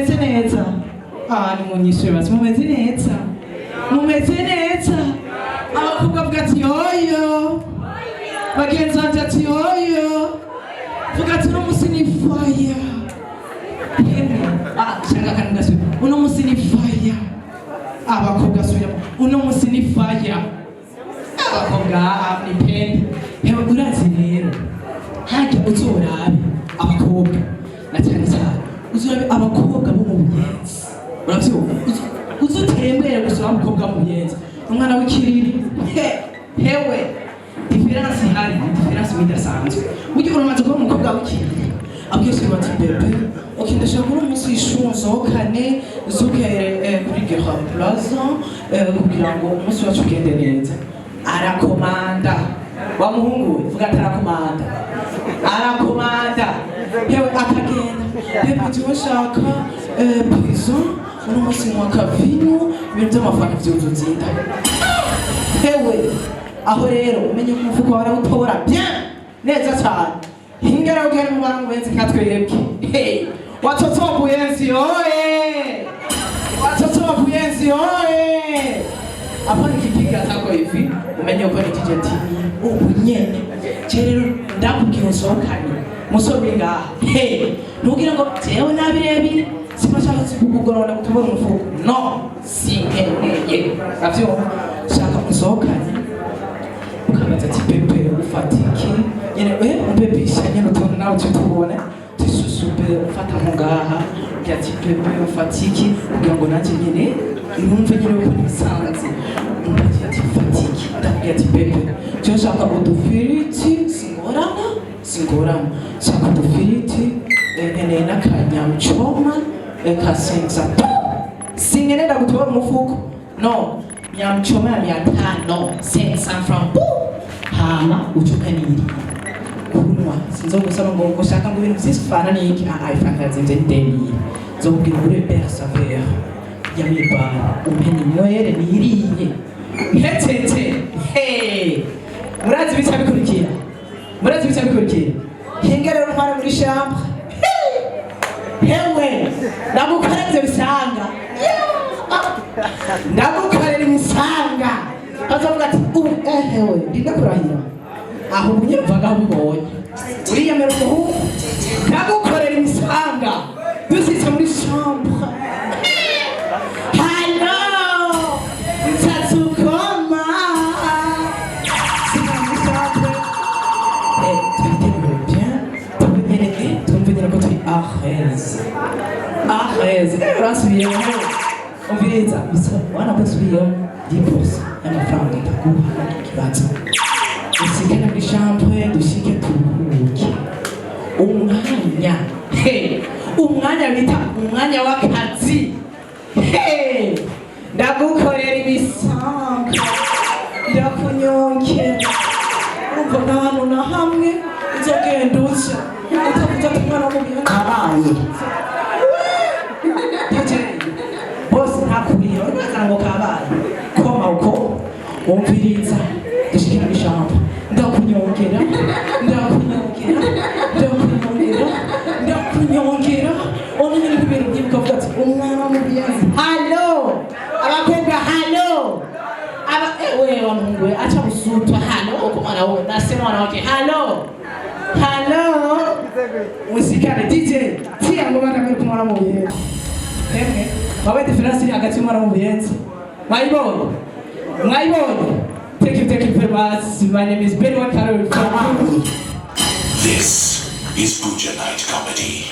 Mumeze neza? Ah, ni munyishure basi. Mumeze neza? Mumeze neza? Abakobwa bavuga ati yoyo, bagenzi banje ati yoyo, vuga ati uno musi ni fire. Hemwe, ah, shanga kantu gasubira. Uno musi ni fire. Abakobwa, subiramo, uno musi ni fire. Abakobwa, ah, ni pende. Hewe, urazi rero, hajya uzorabe abakobwa, na cyane cyane uzorabe abakobwa bo mu Buyenzi, uravyumva? Uzutembere gusa urabe umukobwa wo mu Buyenzi, umwana w'ikiriri. He, hewe, différence ihari ni différence idasanzwe. Burya uramaze kubona umukobwa w'ikiriri abwiye se bati: "Bébé, ok, ndashaka uno munsi w'ishuri nsohokane, nsohokere kuri Grand Plaza kugira ngo umunsi wacu ugende neza." Arakomanda wa muhungu we, vuga ati arakomanda, arakomanda. Yewe, akagenda: "Bébé, jewe nshaka prison uno munsi, nywa kavino, ibintu by'amafaranga vyuzuza inda." Hewe, aho rero umenye ko umufuko wawe arawutobora bien, neza cyane. Hingera ugenda mu bantu benzi nka twebwe. Hey, watoto wa Buyenzi oye! Watoto wa Buyenzi oye! Hapo nikipiga tako hivi, umenye uko ni DJ Tini ubu nyene. Je rero ndakubwiye unsohokane, musore uri ngaha. Hey, ntugire ngo jewe nabirebire, simashaka kukugorora gutobora umufuko. No, sinkeneye. Uravyumva? Shaka unsohokane, ukabaza ati: "Bébé, ufata iki?" Nyene umbebisha nyene utuntu nawe uce tubona tissusube, ufata nko ngaha, ugira ati: "Bébé, ufata iki?" kugira ngo nanjye nyene numve nyene uko nisanze. Umbagira ati: "Fata iki?" Ndakubwira ati: "Bébé, cyo nshaka udufiriti, singorana, singorana, nshaka udufiriti, nkeneye n'akanyama choma ka 500, sinkenera gutora umufuko, no nyama choma ya 500, 500 francs." Hama uca ukaniriye kunywa, sinzogusaba ngo ushaka ngo ibintu vy'ifana niki. Ah, ifana zimvye ni 2000. Nzokubwira ugure Belle Saveur ya mibara, umpe ninywere niriye mpetete. Hey, murazi bica bikurikira, murazi bica bikurikira. Hinga rero ntware muri chambre. Hewe, ndagukorera ivyo bisanga, ndagukorera imisanga, bazovuga ati ubu ehewe, ndinde kurahira aho ubu nyine mvaga aho ubibonye uriyemera umuhungu. Ndagukorera imisanga dusitse muri chambre. Halo, nsatsukoma sina muri chambre. Twitegure bien, twumve nyene, twumve nyene ko turi à l'aise, à l'aise. Urasubiyemo, umviriza gusa, wana ko nsubiyemo 10% y'amafaranga ndaguha ikibazo. Usikane muri chambre, dushike turuhuke umwanya. Hey, umwanya bita umwanya w'akazi. Hey, ndagukorera ibisanga, ndakunyongera, urumva nta hantu na hamwe uzogenda uca utavuze ati umwana wo mu bihe Kabaye. DJ bose ntakuriye urabazana ngo kabaye koma uko. Umviriza, dushike muri chambre, ndakunyongera, ndakunyongera, ndakunyongera, ndakunyongera, ono nyine ibintu byibuka, ukavuga ati umwana wo mu Buyenzi. Halo abakobwa, halo aba ewe wa muhungu we, acha kusutwa. Halo uko mwana wewe, nasema wanawake, halo, halo, musikane. DJ tia ngoma ndamwe ku mwana mu Buyenzi. Emwe, wabaye différence iri hagati y'umwana mu Buyenzi, mwayibonye? Mwayibonye? Thank you, thank you very much. My name is Ben One Carol from This is Buja Night Comedy.